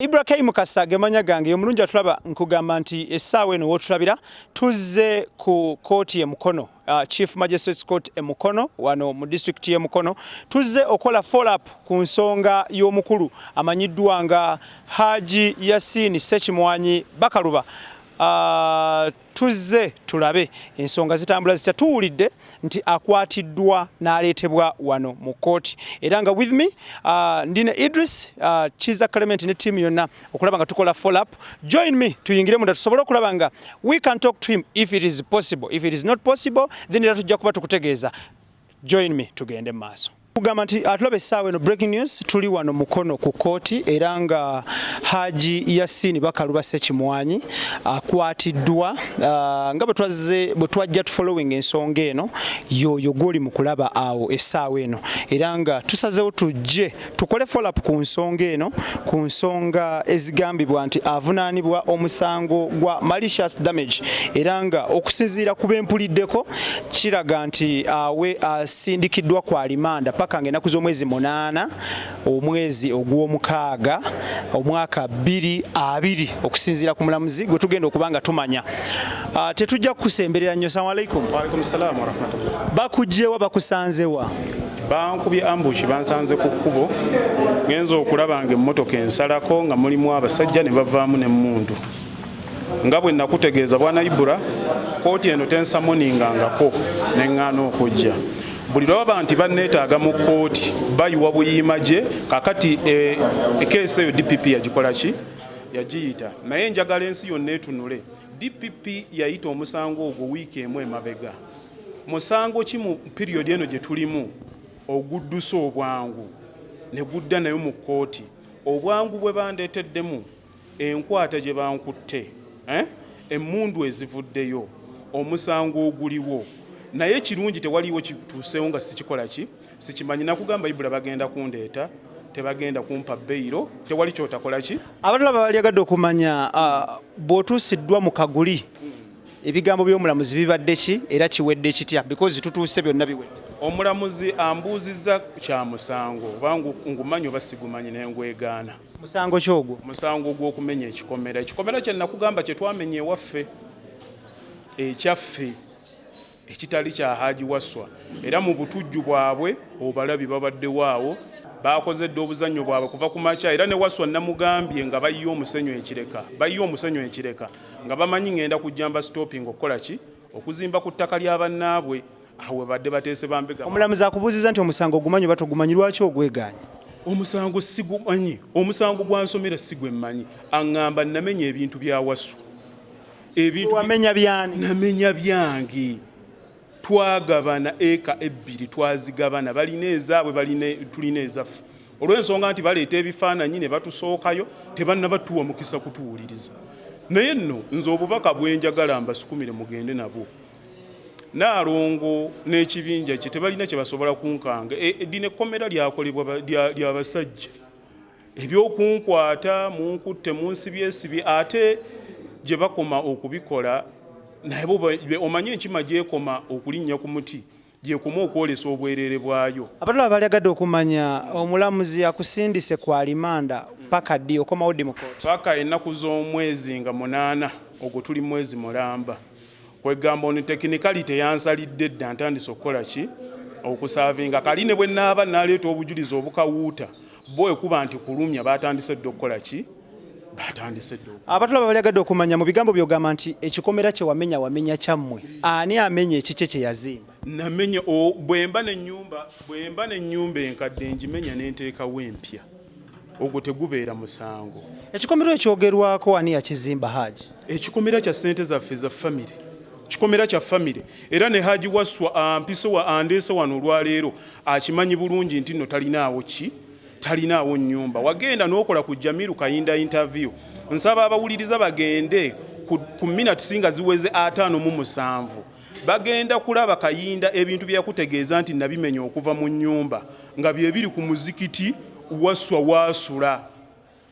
Ibrahim Mukasa gemanya gange omulungi atulaba, nkugamba nti essaawa eno wotulabira tuzze ku kooti e Mukono, Chief Magistrates Court e Mukono, wano mu disitulikiti y'e Mukono. Tuzze okola follow up ku nsonga y'omukulu amanyiddwa nga Haji Yasin Ssekimwanyi Bakaluba. Tuzze tulabe ensonga zitambula zitya. Tuwulidde nti akwatiddwa n'aleetebwa wano mu kkooti, era nga with me ndine Idris Kiza Clement ne ttiimu yonna okulaba nga tukola follow up. Join me tuyingire munda tusobole okulaba nga we can talk to him if it is possible. If it is not possible, then era tujja kuba tukutegeeza. Join me tugende mu maaso. Kugamba nti atulaba essaawa eno, breaking news, tuli wano Mukono ku kooti, era nga Haji Yasini Bakaluba Ssekimwanyi akwatiddwa. Nga bwe twazze bwe twajja following ensonga eno, yoyo gwoli mu kulaba awo essaawa eno, era nga tusazeewo tujje tukole follow up ku nsonga eno, ku nsonga ezigambibwa nti avunaanibwa omusango gwa malicious damage. Era nga okusinziira ku bempuliddeko, kiraga nti awe asindikiddwa ku alimanda paka nga ennaku z'omwezi 8, omwezi ogw'omukaaga, omwaka 2020, okusinziira ku mulamuzi gwe tugenda okuba nga tumanya. Tetujja kukusemberera nnyo. Salamu alaikum. Waalaikum salaam warahmatullah. Bakugjewa, bakusanzewa? Bankubye ambush, bansanze ku kkubo. Ngenza okulaba nga emmotoka ensalako nga mulimu abasajja ne bavaamu n'emmundu. Nga bwe nakutegeeza, bwana Ibura, kooti eno tensummoningangako ne ŋŋaana okujja. Buli lwaba nti banneetaaga mu kkooti, bayiwa buyiima gye. Kakati ekeesi eyo DPP yagikola ki? Yagiyita. Naye njagala ensi yonna etunule. DPP yayita omusango ogwo wiiki emu emabega. Musango ki mu period eno gye tulimu oguddusa obwangu ne gudda nayo mu kkooti? Obwangu bwe bandeeteddemu, enkwata gye bankutte, eh? Emmundu ezivuddeyo, omusango oguliwo, naye kirungi tewaliwo kituuseewo nga sikikola ki, sikimanyi. Nakugamba, Ibula, bagenda kundeeta, tebagenda kumpa bail, tewali kyotakola ki. Abatulaba balyagadde okumanya, bw'otuusiddwa mu kaguli, ebigambo by'omulamuzi bibadde ki era kiwedde kitya? Because tutuuse byonna biwedde. Omulamuzi ambuuzizza kya musango oba ngumanyi oba sigumanyi, nengwegaana. Musango ki ogwo? Musango gw'okumenya ekikomera, ekikomera kye nakugamba kye twamenya ewaffe, ekyaffe ekitali kya Haji Wasswa. Era mu butujju bwabwe obalabi babaddewo awo, bakoze dde obuzannyo bwabwe kuva ku makya. Era ne Wasswa namugambye nga bayiye omusenyu ekireka, bayiye omusenyu ekireka nga bamanyi ngenda kujjamba stopping okukola ki, okuzimba ku ttaka lya bannaabwe. Awo badde bateese bambega. Omulamuzi akubuuziza nti omusango ogumanyi oba togumanyi, lwaki ogwegaanye? Omusango sigumanyi. Omusango gwansomera si gwe mmanyi. Aŋŋamba namenya ebintu bya Wasswa, ebintu. Wamenya byani? Namenya byange. Twagabana eka 2, twazigabana, balina ezaabwe, balina, tulina ezaffe. Olw'ensonga nti baleeta ebifaananyi ne batusookayo, tebannabatuwa mukisa kutuwuliriza. Naye nno nze obubaka bwenjagala mbasukumire mugende nabwo, Naalongo n'ekibinja kye tebalina kye basobola kunkanga. Lino ekkomera lyakolebwa lya basajja. Ebyokunkwata munkutte munsibyesibye, ate gye bakoma okubikola naye omanye enkima gyekoma okulinnya ku muti, gyekoma okwolesa obwereere bwayo. Abatulaba balyagadde okumanya, omulamuzi akusindise ku alimanda paka ddi? Okomawo ddi mu kooti? Paka ennaku z'omwezi nga 8. Ogwo tuli mwezi mulamba. Kwegamba ono technicality yansalidde dda, ntandise okukola ki, okuservinga. Kali ne bwe naaba naleeta obujulizi obukawuuta bo ekuba nti kulumya, batandise dda okukola ki, batandise dda. Abatulaba balyagadde okumanya, mu bigambo byogamba nti ekikomera kye wamenya, wamenya kyammwe. Ani amenya ekikye kye yazimba? Namenya bwemba n'ennyumba enkadde, ngimenya nenteekawo empya, ogwo tegubeera musango. Ekikomera ekyogerwako ani yakizimba, Haji? Ekikomera kya ssente zaffe za famire, kikomera kya famire. Era ne Haji Wasswa ampise wa andeese wano olwaleero akimanyi bulungi nti nno talinaawo ki, talinaawo nnyumba. Wagenda n'okola ku Jamiru Kayinda interview. Nsaba abawuliriza bagende ku minutes nga ziweze 57, bagenda kulaba Kayinda ebintu bye yakutegeeza nti nabimenya okuva mu nnyumba, nga bye biri ku muzikiti Wasswa waasula.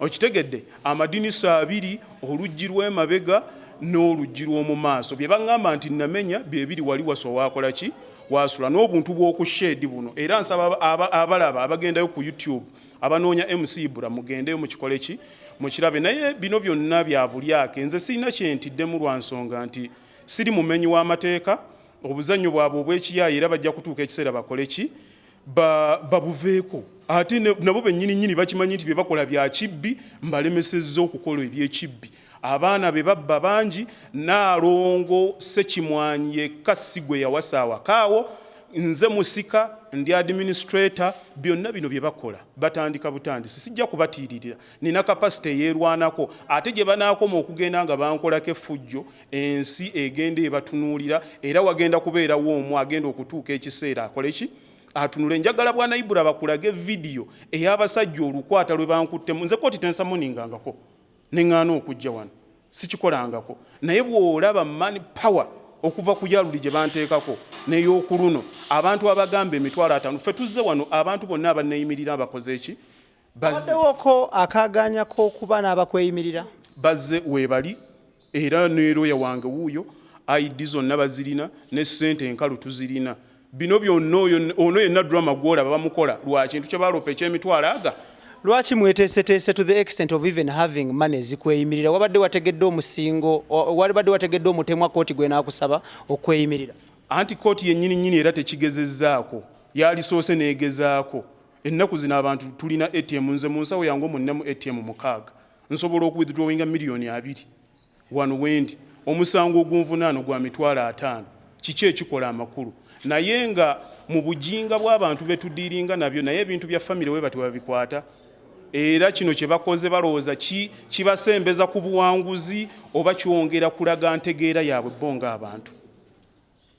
Okitegedde? Amadinisa abiri, oluggi lw'emabega n'oluggi lw'omu maaso, bye baŋŋamba nti namenya bye biri wali Wasswa waakola ki, waasula, n'obuntu bw'oku shed buno. Era nsaba abalaba abagendayo ku YouTube abanoonya MC Ibra, mugendeyo mukikole ki. Mukirabe, naye bino byonna bya bulyake. Nze sirina kyentiddemu lwa nsonga nti siri mumenyi w'amateeka. Obuzannyo bwabwe obw'ekiyaayi era bajja kutuuka ekiseera bakole ki? Babuveeko. Ate nabo bennyini nnyini bakimanyi nti bye bakola bya kibbi. Mbalemesezza okukola ebyekibbi. Abaana be babba bangi. Naalongo Sekimwanyi yekka si gwe yawasa awakaawo. Nze musika, ndi administrator. Byonna bino bye bakola batandika butandisi. Sijja kubatiiririra, nina capacity eyeerwanako. Ate gye banaakoma okugenda nga bankolako effujjo, ensi egenda ebatunuulira, era wagenda kubeerawo omu agenda okutuuka ekiseera akole ki? Atunule. Njagala bwana Ibula bakulage vidiyo ey'abasajja olukwata lwe bankuttemu. Nze kooti tensamoningangako neŋŋaana okujja wano, sikikolangako, naye bw'olaba man power okuva ku yaluli gye banteekako n'ey'okuluno, abantu abagamba 50,000, ffe tuzze wano, abantu bonna abanneeyimirira abakoze eki? Bazze. Abaddewoko akaganya k'okuba n'abakweyimirira? Bazze, weebali, era ne looya wange wuuyo. ID zonna bazirina, ne ssente enkalu tuzirina. Bino byonna, oyo ono yenna drama gwolaba bamukola lwa kintu kye balopa eky'emitwalo aga. Lwaki mweteeseteese to the extent of even having money ezikweyimirira? Wabadde wategedde omusingo, wabadde wategedde omutemwa kooti gwenaakusaba okweyimirira? Anti kooti yennyini nnyini era tekigezezzaako, yalisoose n'egezaako. Ennaku zino abantu tulina ATM. Nze mu nsawo yange omwo nninamu ATM 6, nsobola okuwithdrawinga 20 million wano wendi. Omusango ogunvunaano gwa 50,000. Kiki ekikola amakulu? Naye nga mu bujinga bw'abantu betudiiringa nabyo, naye ebintu bya famire we bati babikwata. Era kino kye bakoze balowooza kibasembeza ku buwanguzi oba kyongera kulaga ntegeera yaabwe bo ng'abantu,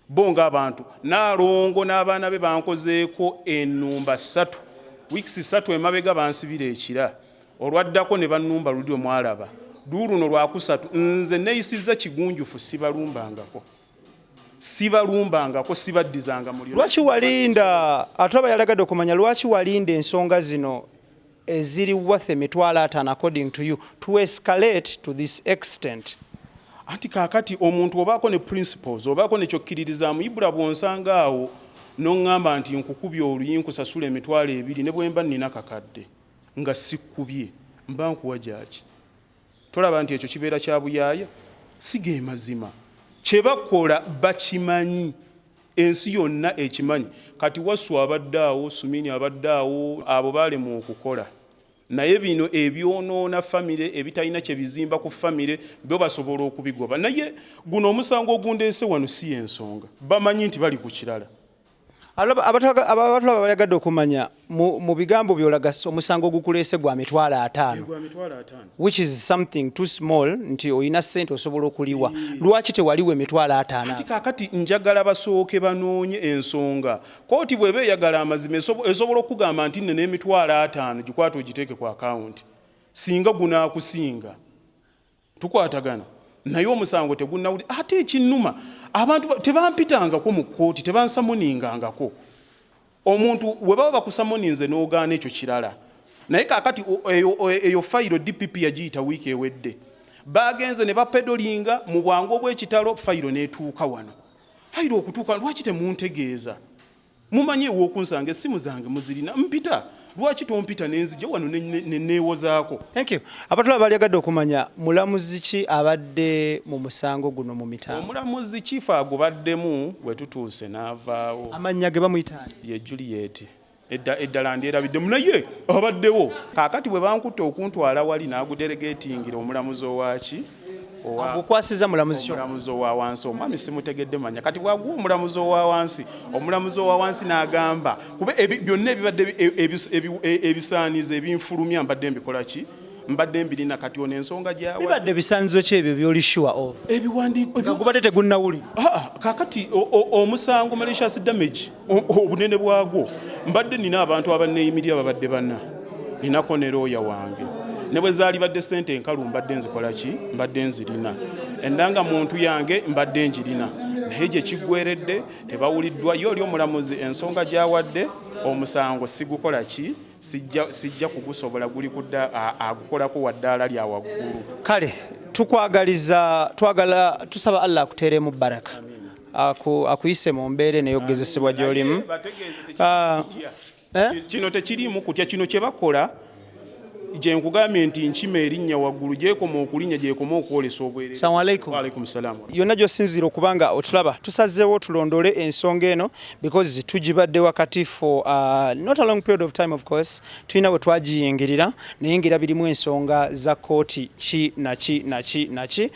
bo ng'abantu. Naalongo n'abaana be bankozeeko ennumba 3, wiikisi 3 emabega bansibira ekira, olwaddako ne bannumba luli lwe mwalaba, luuluno lwakusatu. Nze neeyisizza kigunjufu, sibalumbangako, sibalumbangako, sibaddizanga muliro. Lwaki walinda? Atulaba yalagadde okumanya lwaki walinda ensonga zino eziri worth 50,000, according to you, to escalate to this extent. Anti kaakati omuntu obaako ne principles, obaako nekyokkiririzaamu. Ibula, bw'onsanga awo n'oŋŋamba nti nkukubye oluyi, nkusasula 20,000, ne bwe mba nnina kakadde nga sikkubye, mba nkuwa gyaki? Tolaba nti ekyo kibeera kya buyaaya? Si ge mazima. Kye bakola bakimanyi, ensi yonna ekimanyi. Kati Wasu abadde awo, Sumini abadde awo, abo baalemwa okukola. Naye bino ebyonoona famire, ebitalina kye bizimba ku famire, bo basobola okubigoba. Naye guno omusango ogundeese wano si yensonga, bamanyi nti bali ku kirala. Abatulaba bayagadde okumanya mu bigambo byolaga omusango ogukuleese gwa 50,000, Gwa 50,000. which is something too small nti olina ssente osobola okuliwa. Lwaki tewaliwo 50,000? Ati kaakati njagala basooke banoonye ensonga. Kooti bw'eba eyagala amazima, esobola okugamba nti nne n'50,000 gikwata ogiteeke ku akawunti singa gunaakusinga. Tukwatagana, naye omusango tegunnawuli. Ate ekinnuma, abantu tebampitangako mu kkooti, tebansamoningangako. Omuntu we baba bakusamoninze n'ogaana, ekyo kirala. Naye kaakati eyo fayiro DPP yagiyita wiiki ewedde, bagenze ne bapedolinga mu bwangu obw'ekitalo, fayiro n'etuuka wano. Fayiro okutuuka, lwaki temuntegeeza? Mumanyi ew'okunsanga, essimu zange muzirina, mpita. Lwaki tompita nenzija wano neneewozaako? Thank you. Abatulaba balyagadde okumanya mulamuzi ki abadde mu musango guno mu mitambo. Omulamuzi kifa agubaddemu bwe tutuuse n'avaawo. Amannya ge bamuyita ani? Ye Juliet, eddala ndyerabiddemu, naye abaddewo. Kaakati bwe bankutte okuntwala wali, n'agudelegatingira omulamuzi owaki? Agukwasiza mulamuzi ki? Omulamuzi owa wansi, omwami simutegedde manya. Kati bwaguwa omulamuzi owa wansi, omulamuzi owa wansi n'agamba kuba byonna ebibadde ebisaanizo ebinfulumya mbadde mbikola ki? Mbadde mbirina. Kati ono ensonga gyawa Bibadde bisaanizo ki ebyo byoli sure of? Ebiwandiiko. Nga gubadde tegunnawulira. Ah, ah, kaakati omusango malicious damage, obunene bwagwo, mbadde nina abantu abanneeyimirira babadde bana, ninako ne looya wange. Ne bwe zaali badde sente enkalu, mbadde nzikola ki? Mbadde nzirina. Endanga muntu yange mbadde njirina. Naye gye kiggweredde tebawuliddwa. Ye oli omulamuzi ensonga gy'awadde, omusango sigukola ki? Sijja kugusobola, guli kudda agukolako wa ddaala lya waggulu. Kale tukwagaliza, twagala tusaba Allah akuteeremu baraka, akuyise mu mbeera eno ey'okugezesebwa gy'olimu. Bategeeze tekiriimu Ah, kutya. Eh? Kino tekiriimu kutya. Kino kye bakola. Gye nkugambye nti nkima erinnya waggulu, gyekoma okulinnya, gyekoma okwolesa obwerere. Assalamu alaikum. Wa alaikum salaam. Yonna gy'osinziira okuba nga otulaba, tusazeewo tulondole ensonga eno because tugibadde wakati for not a long period of time. Of course tulina we twagiyingirira, naye ngera birimu ensonga za kooti ki naki naki naki.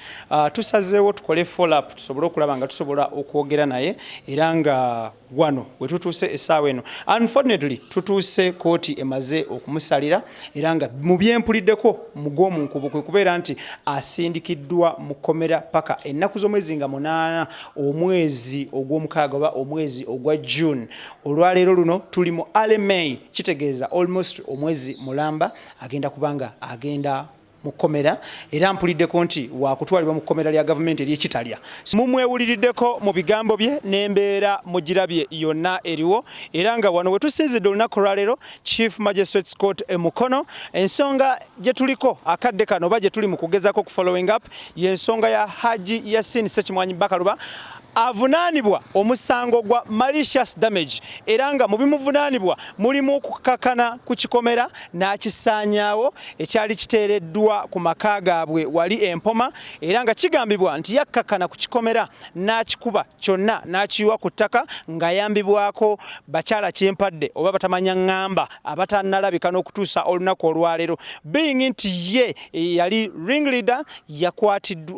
Tusazeewo tukole follow up tusobole okulaba nga tusobola okwogera naye, era nga wano we tutuuse essaawa eno, unfortunately tutuuse kooti emaze okumusalira, era nga mu byempuliddeko mu gw'omunkubo kwe kubeera nti asindikiddwa mu kkomera paka ennaku z'omwezi nga 8 omwezi ogw'omukaaga oba omwezi ogwa June. Olwaleero luno tuli mu early May, kitegeeza almost omwezi mulamba agenda kubanga agenda mu kkomera, era mpuliddeko nti wakutwalibwa mu kkomera lya gavumenti ery'ekitalya. Mumwewuliriddeko mu bigambo bye n'embeera mugirabye yonna eriwo, era nga wano we tusinzidde olunaku olwaleero, Chief Magistrates Court e Mukono. Ensonga gye tuliko akadde kano oba gye tuli mu kugezaako ku following up y'ensonga ya Haji Yasin Sekimwanyi Bakaluba, avunaanibwa omusango gwa malicious damage, era nga mu bimuvunaanibwa mulimu okukakana ku kikomera n'akisaanyaawo ekyali kiteereddwa ku maka gaabwe wali Empoma, era nga kigambibwa nti yakkakana ku kikomera n'akikuba kyonna n'akiyiwa ku ttaka ng'ayambibwako bakyala kyempadde oba batamanya ŋŋamba abatannalabika n'okutuusa olunaku olwaleero. Being nti ye yali ring leader,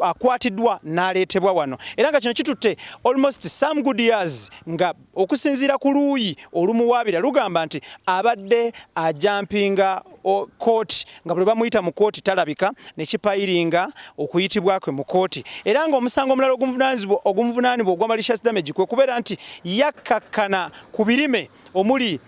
akwatiddwa n'aleetebwa wano, era nga kino kitutte almost some good years, nga okusinziira ku luuyi olumuwaabira lugamba nti abadde ajumpinga kooti, nga bwe bamuyita mu kooti talabika, ne kipilinga okuyitibwa kwe mu kooti. Era ng'omusango omulala ogumuvunaanibwa ogwa malicious damage kwe kubeera nti yakkakkana ku birime omuli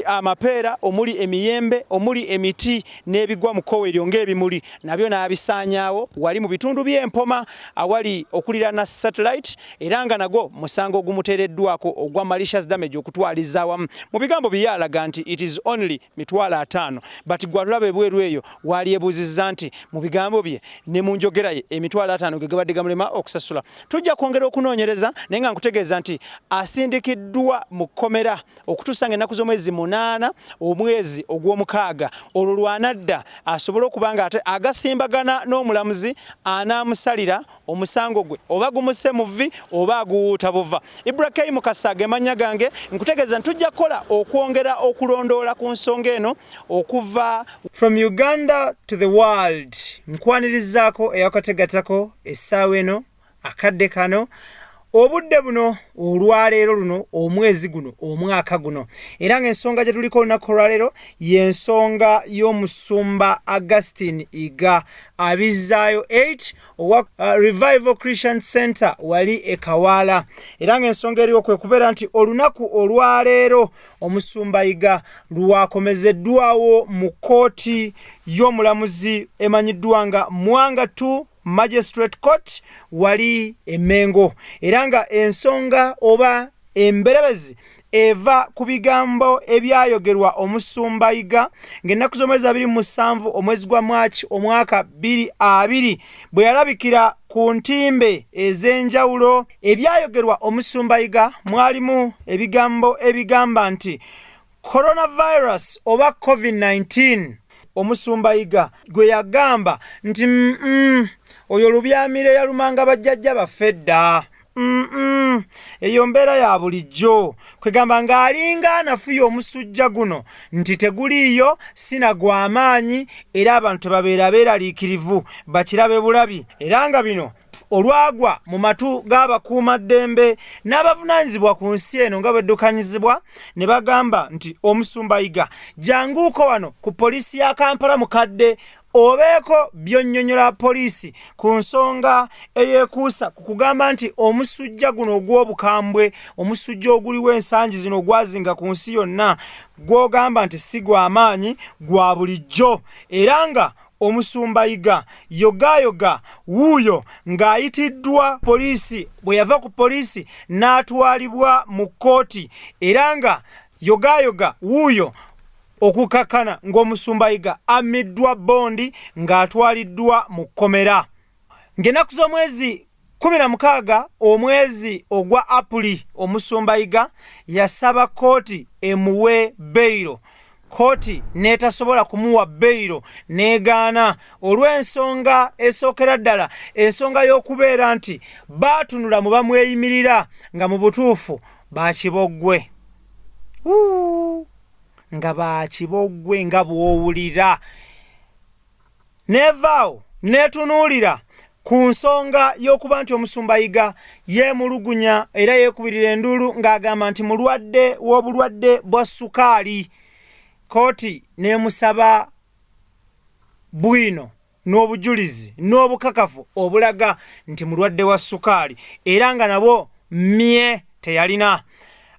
amapeera, omuli emiyembe, omuli emiti n'ebigwa mu kkowe eryo ng'ebimuli, nabyo n'abisaanyaawo wali mu bitundu by'Empoma awali okuliraana Satellite, era nga nagwo musango ogumuteereddwako ogwa malicious damage. Okutwaliza awamu, mu bigambo bye alaga nti it is only 50,000, but gwatulaba ebweru eyo waalyebuuzizza nti mu bigambo bye ne mu njogera ye 50,000 ge gabadde gamulema okusasula. Tujja kwongera okunoonyereza, naye nga nkutegeeza nti asindikiddwa mu kkomera okutuusa nga ennaku z'omwezi 8 omwezi ogw'omukaaga, olwo lwanadda asobole okuba nga ate agasimbagana n'omulamuzi anaamusalira omusango gwe, oba gumuse mu vvi oba aguwuuta buva. Ibrahim Mukasa ge mannya gange. Nkutegeeza nti tujja kukola okwongera okulondoola ku nsonga eno okuva from Uganda to the world. Nkwanirizaako eyakategatako essaawa eno, akadde kano, obudde buno, olwaleero luno, omwezi guno, omwaka guno, era ng'ensonga gye tuliko olunaku olwaleero y'ensonga y'omusumba Augustine Iga Abizaayo 8 owa Revival Christian Center wali e Kawaala, era ng'ensonga eriwo kwe kubeera nti olunaku olwaleero omusumba Iga lwakomezeddwawo mu kkooti y'omulamuzi emanyiddwa nga Mwanga 2 Magistrate Court wali Emengo, era nga ensonga oba emberebezi eva ku bigambo ebyayogerwa omusumba Yiga ng'ennaku z'omwezi 27 omwezi gwa Mwaki omwaka 2020 bwe yalabikira ku ntimbe ez'enjawulo. Ebyayogerwa omusumba Yiga mwalimu ebigambo ebigamba nti coronavirus oba COVID-19. Omusumba Yiga gwe yagamba nti oyo lubyamire yalumanga bajjajja baffe dda, eyo mbeera ya bulijjo, kwegamba ng'alinga anafuya omusujja guno nti teguliiyo, sina gw'amaanyi, era abantu tebabeera beeraliikirivu, bakirabe bulabi. Era nga bino olwagwa mu matu g'abakuumaddembe n'abavunaanyizibwa ku nsi eno nga bweddukanyizibwa, ne bagamba nti omusumba Yiga, janguuko wano ku poliisi ya Kampala Mukadde obeeko byonnyonnyola poliisi ku nsonga eyeekuusa ku kugamba nti omusujja guno ogw'obukambwe, omusujja oguliwo ensangi zino ogwazinga ku nsi yonna, gw'ogamba nti si gw'amaanyi, gwa bulijjo. Era nga omusumba Yiga yogaayoga wuuyo ng'ayitiddwa poliisi. Bwe yava ku poliisi n'atwalibwa mu kkooti, era nga yogaayoga wuuyo okukakkana ng'omusumba Yiga ammiddwa bondi ng'atwaliddwa mu kkomera. Ng'ennaku z'omwezi 16 omwezi ogwa Apuli, omusumba Yiga yasaba kkooti emuwe beyiro. Kkooti n'etasobola kumuwa beyiro n'egaana olw'ensonga esookera ddala ensonga y'okubeera nti baatunula mu bamweyimirira nga mu butuufu bakiboggwe nga bakiboggwe nga bw'owulira. N'evaawo n'etunuulira ku nsonga y'okuba nti omusumba Yiga yeemulugunya era yeekubirira enduulu ng'agamba nti mulwadde w'obulwadde bwa sukaali. Kkooti n'emusaba bwino n'obujulizi n'obukakafu obulaga nti mulwadde wa sukaali era nga nabwo mmye teyalina.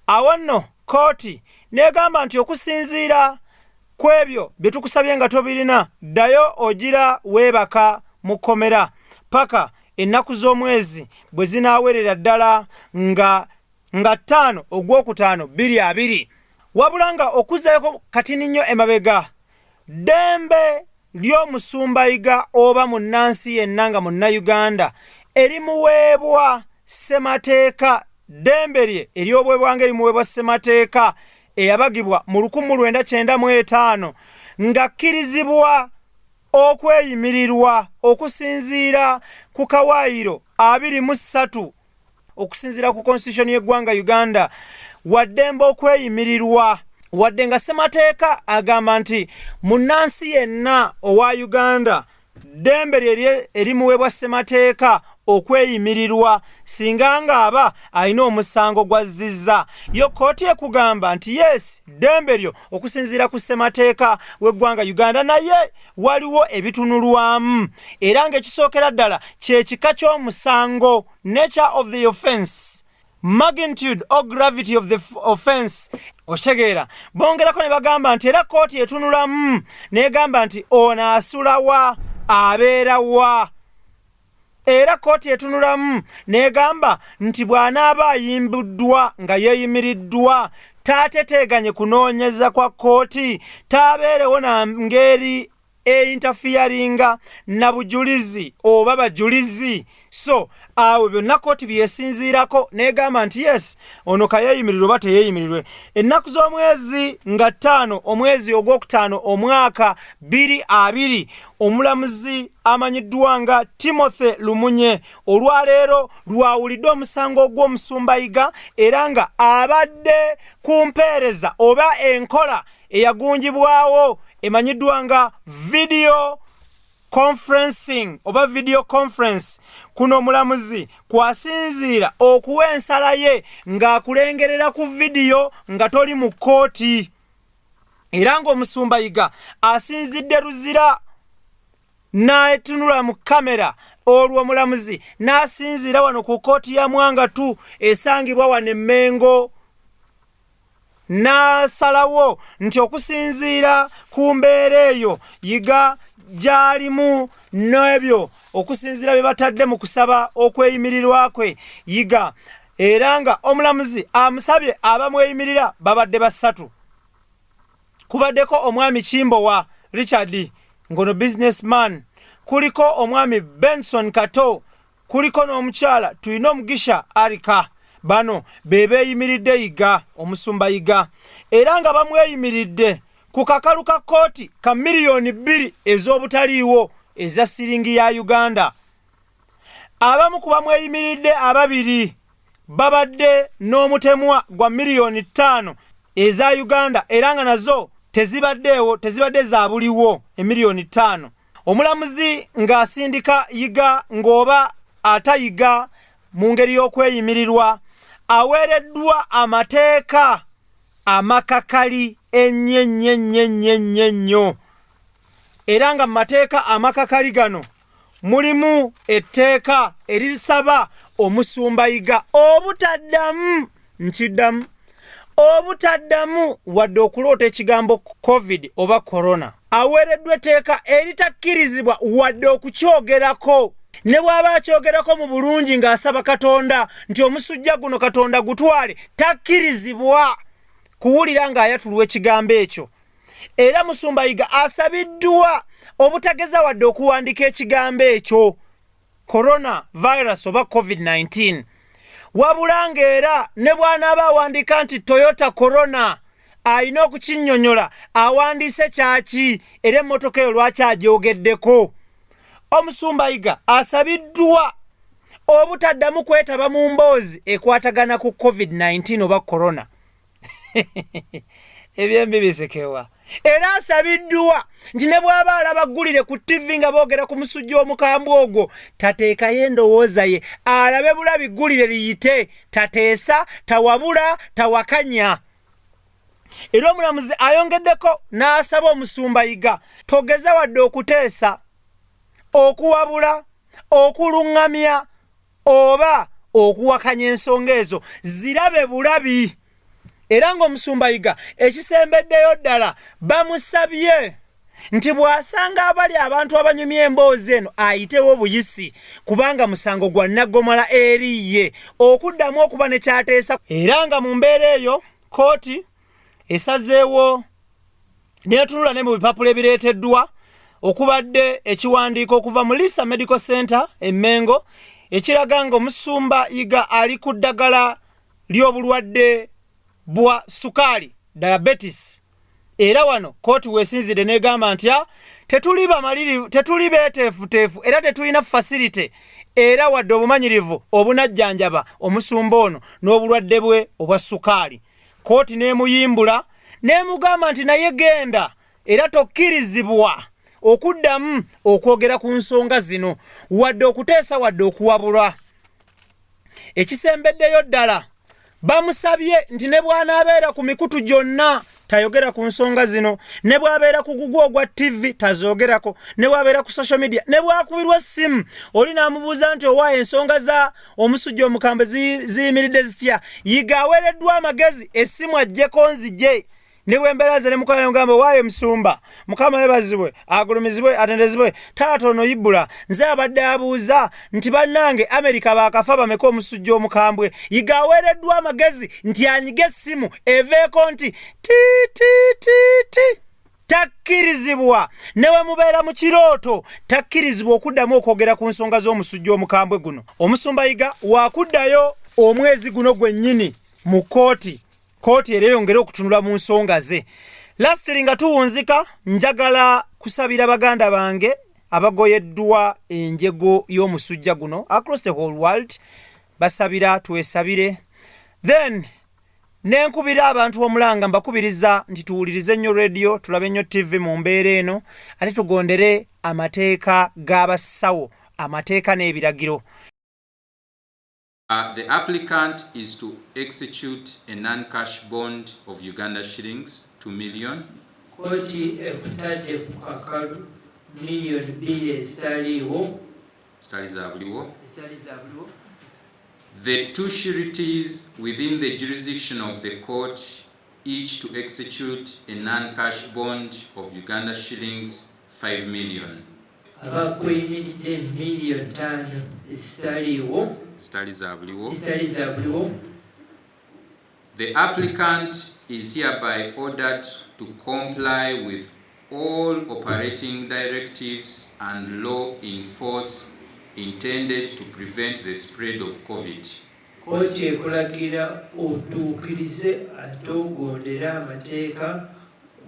Awo nno kkooti n'egamba nti okusinziira Ku ebyo bye tukusabye nga tobirina, ddayo ogira weebaka mu kkomera ppaka ennaku z'omwezi bwe zinaawerera ddala nga nga ttaano Ogwokutaano 2020. Wabula nga okuzzaayoko katini nnyo emabega, ddembe ly'Omusumba Yiga oba munnansi yenna nga Munnayuganda erimuweebwa ssemateeka, ddembe lye ery'obwebwange erimuweebwa ssemateeka eyabagibwa mu 1995 ng'akkirizibwa okweyimirirwa okusinziira ku kawaayiro 23 okusinziira ku Constitution y'eggwanga Uganda waddembe okweyimirirwa wadde nga ssemateeka agamba nti munnansi yenna owa Uganda Ddembe lye erimuweebwa ssemateeka okweyimirirwa singa ng'aba alina omusango gw'azzizza. Yo kkooti ekugamba nti yes ddembe lyo okusinziira ku ssemateeka w'eggwanga Uganda naye waliwo ebitunulwamu era ng'ekisookera ddala kye kika ky'omusango, nature of the offence. Magnitude or gravity of the offense. Okitegeera? Bongerako ne bagamba nti era kkooti etunulamu n'egamba nti ono asula wa, abeera wa. Era kkooti etunulamu n'egamba nti bw'anaaba ayimbuddwa nga yeeyimiriddwa taateteeganye kunoonyeza kwa kkooti, taabeerewo na ngeri einterfearinga na bujulizi oba bajulizi. So awo byonna kkooti byesinziirako n'egamba nti yes ono kayeeyimirirwe oba teyeeyimirirwe. Ennaku z'omwezi nga ttaano omwezi ogwokutaano omwaka bbiri abiri omulamuzi amanyiddwa nga Timothy Lumunye olwaleero lwawulidde omusango ogw'omusumba Yiga era nga abadde ku mpeereza oba enkola eyagunjibwawo emanyiddwa nga video conferencing oba video conference. Kuno omulamuzi kw'asinziira okuwa ensala ye ng'akulengerera ku vidiyo nga toli mu kkooti era ng'omusumba Yiga asinzidde Luzira n'atunula mu kkamera olwo omulamuzi n'asinziira wano ku kkooti ya Mwanga 2 esangibwa wano e Mengo. N'asalawo nti okusinziira ku mbeera eyo Yiga gy'alimu n'ebyo okusinziira bye batadde mu kusaba okweyimirirwa kwe Yiga era nga omulamuzi amusabye abamweyimirira babadde basatu. Kubaddeko omwami Kimbowa Richard ng'ono businessman, kuliko omwami Benson Kato Kuliko n'omukyala Twinomugisha Arika. Bano be beeyimiridde Yiga, Omusumba Yiga era nga bamweyimiridde ku kakalu ka kkooti ka miriyoni bbiri ez'obutaliiwo eza siringi ya Uganda. Abamu ku bamweyimiridde ababiri babadde n'omutemwa gwa miriyoni ttaano eza Uganda era nga nazo tezibaddeewo tezibadde za buliwo emiliyoni ttaano. Omulamuzi ng'asindika Yiga ng'oba atayiga mu ngeri y'okweyimirirwa aweereddwa amateeka amakakali ennyo ennyo ennyo ennyo ennyo ennyo era nga mu mateeka amakakali gano mulimu etteeka erisaba omusumba Yiga obutaddamu nkiddamu obutaddamu wadde okuloota ekigambo covid oba corona. Aweereddwa etteeka eritakkirizibwa wadde okukyogerako ne bw'aba akyogerako mu bulungi ng'asaba Katonda nti omusujja guno Katonda gutwale, takkirizibwa kuwulira ng'ayatulwa ekigambo ekyo. Era Musumba Yiga asabiddwa obutageza wadde okuwandiika ekigambo ekyo Corona virus oba Covid-19 wabula ng'era ne bw'anaaba awandiika nti Toyota Corona Alina okukinnyonnyola, awandiise kyaki era emmotoka eyo lwaki agyogeddeko. Omusumba Yiga asabiddwa obutaddamu kwetaba mu mboozi ekwatagana ku COVID-19 oba corona. Ebyembi bisekewa. Era asabiddwa nti ne bw'aba alaba ggulire ku ttivi nga boogera ku musujja omukambwe ogwo, tateekayo endowooza ye, alabe bulabi ggulire liyite, tateesa, tawabula, tawakanya. Era omulamuzi ayongeddeko n'asaba omusumba Yiga togeza wadde okuteesa, okuwabula, okuluŋŋamya oba okuwakanya ensonga ezo, zirabe bulabi. Era ng'omusumba Yiga ekisembeddeyo ddala bamusabye nti bw'asanga abali abantu abanyumya emboozi eno ayitewo buyisi, kubanga musango gwa nnaggomala eri ye okuddamu okuba ne ky'ateesa. Era nga mu mbeera eyo kkooti esazeewo n'etunula ne mu bipapula ebireeteddwa okubadde ekiwandiiko okuva mu Lisa Medical Center e Mengo ekiraga ng'omusumba Yiga ali ku ddagala ly'obulwadde bwa sukaali, diabetes. Era wano kkooti weesinzidde n'egamba nti tetuli bamalirivu, tetuli beeteefuteefu era tetulina facility era wadde obumanyirivu obunajjanjaba omusumba ono n'obulwadde bwe obwa sukaali. Kkooti n'emuyimbula n'emugamba nti naye genda era tokkirizibwa okuddamu okwogera ku nsonga zino wadde okuteesa wadde okuwabulwa. Ekisembeddeyo ddala bamusabye nti ne bw'anaabeera ku mikutu gyonna tayogera ku nsonga zino, ne bw'abeera ku gugwo ogwa ttivi tazoogerako, ne bw'abeera ku social media, ne bw'akubirwa essimu oli n'amubuuza nti owaayo ensonga za omusujja omukambwe ziyimiridde zitya, Yiga aweereddwa amagezi essimu aggyeko nzigye. Ne bwe mbeera nze ne mukola ne mugamba owaayo musumba, Mukama yeebazibwe, agulumizibwe, atendezebwe, taata ono Ibula nze abadde abuuza nti bannange Amerika baakafa bameka omusujja omukambwe. Yiga aweereddwa amagezi nti anyige essimu eveeko nti ti ti ti ti. Takkirizibwa ne we mubeera mu kirooto, takkirizibwa okuddamu okwogera ku nsonga z'omusujja omukambwe guno. Omusumba Yiga waakuddayo omwezi guno gwennyini mu kkooti. Kkooti era eyongere okutunula mu nsonga ze. Lastly nga tuwunzika, njagala kusabira baganda bange abagoyeddwa enjego y'omusujja guno across the whole world, basabira twesabire. Then nenkubira abantu omulanga, mbakubiriza nti tuwulirize nnyo radio, tulabe nnyo TV mu mbeera eno, ate tugondere amateeka g'abasawo, amateeka n'ebiragiro. The applicant is to execute a non-cash bond of Uganda shillings 2 million. Kkooti ekutadde ku kakalu 2 million ezitaliiwo. Zitali za buliwo. Ezitali za buliwo. The two sureties within the jurisdiction of the court each to execute a non-cash bond of Uganda shillings 5 million. Abakweyimiridde 5 million ezitaliiwo. Zitali za buliwo. Ezitali za buliwo. The applicant is hereby ordered to comply with all operating directives and law in force intended to prevent the spread of COVID. Kkooti ekulagira otuukirize ate ogondere amateeka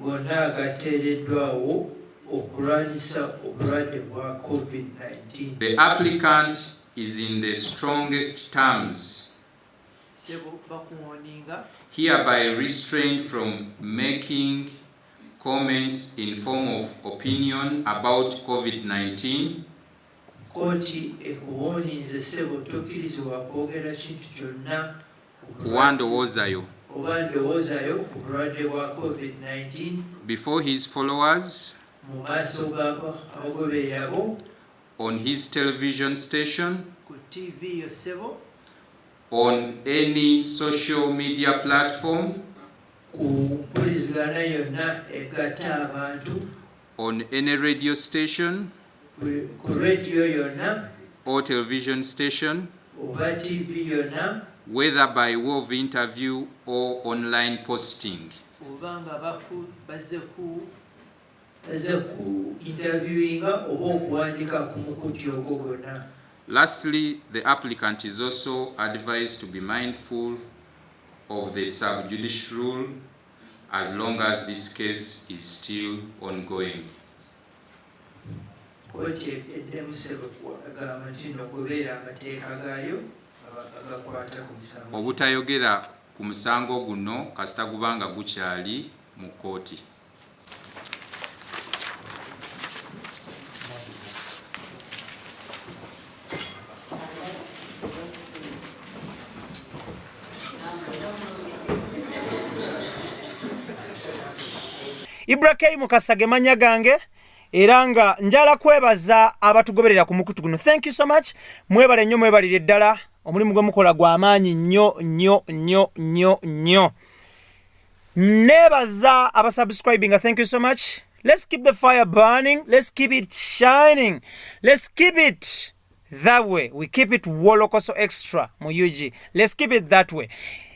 gonna agateereddwawo okulwanyisa obulwadde bwa COVID-19. The applicant is in the strongest terms Ssebo, bakuwarninga. Hereby restrained from making comments in form of opinion about COVID-19 Kkooti ekuwarninze, ssebo, tokkirizibwa kwogera kintu kyonna ku kuwa ndowoozayo oba ndowoozayo ku bulwadde bwa COVID-19 before his followers, mu maaso g'abo abagoberera bo, on his television station, ku ttivi yo, ssebo, on any social media platform, ku mpulizigana yonna egatta abantu, on any radio station ku rediyo yonna or television station, oba ttivi yonna, whether by way of interview or online posting. Oba nga bazze ku interviewinga oba okuwandika ku mukutu ogwo gwonna. Lastly, the applicant is also advised to be mindful of the sub judice rule as long as this case is still ongoing. Kkooti eddemu ssebo egamba nti nno goberera amateeka gaayo agakwata ku musango. Obutayogera ku musango guno kasita guba nga gukyali mu kkooti. Ibra K Mukasa ge mannya gange era nga njala kwebaza abatugoberera ku mukutu guno. Thank you so much, mwebale nnyo, mwebalire ddala, omulimu gwe mukola gwa maanyi nnyo nnyo nnyo nnyo nnyo. Nebaza abasubscribinga, thank you so much. Let's keep the fire burning, let's keep it shining, let's keep it that way. We keep it Wolokoso Extra mu UG. Let's keep it that way.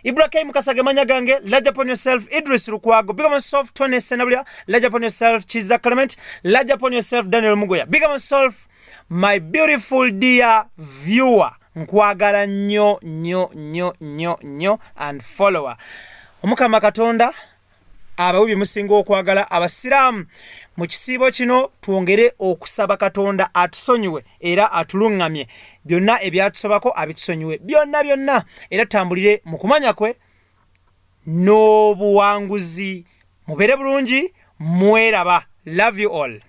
Ibrahim Mukasa ge mannya gange. Large upon yourself, Idris Lukwago. Big up yourself, Tony Senabulya. Large upon yourself, Chiza Clement. Large upon yourself, Daniel Mugoya. Big up yourself, my beautiful dear viewer. Nkwagala nnyo nnyo nnyo nnyo nnyo and follower. Omukama Katonda abawe bye musinga okwagala. Abasiraamu mu kisiibo kino twongere okusaba Katonda atusonyiwe era atuluŋŋamye, byonna ebyatusobako abitusonyiwe byonna byonna, era tutambulire mu kumanya kwe n'obuwanguzi. Mubeere bulungi, mweraba. Love you all.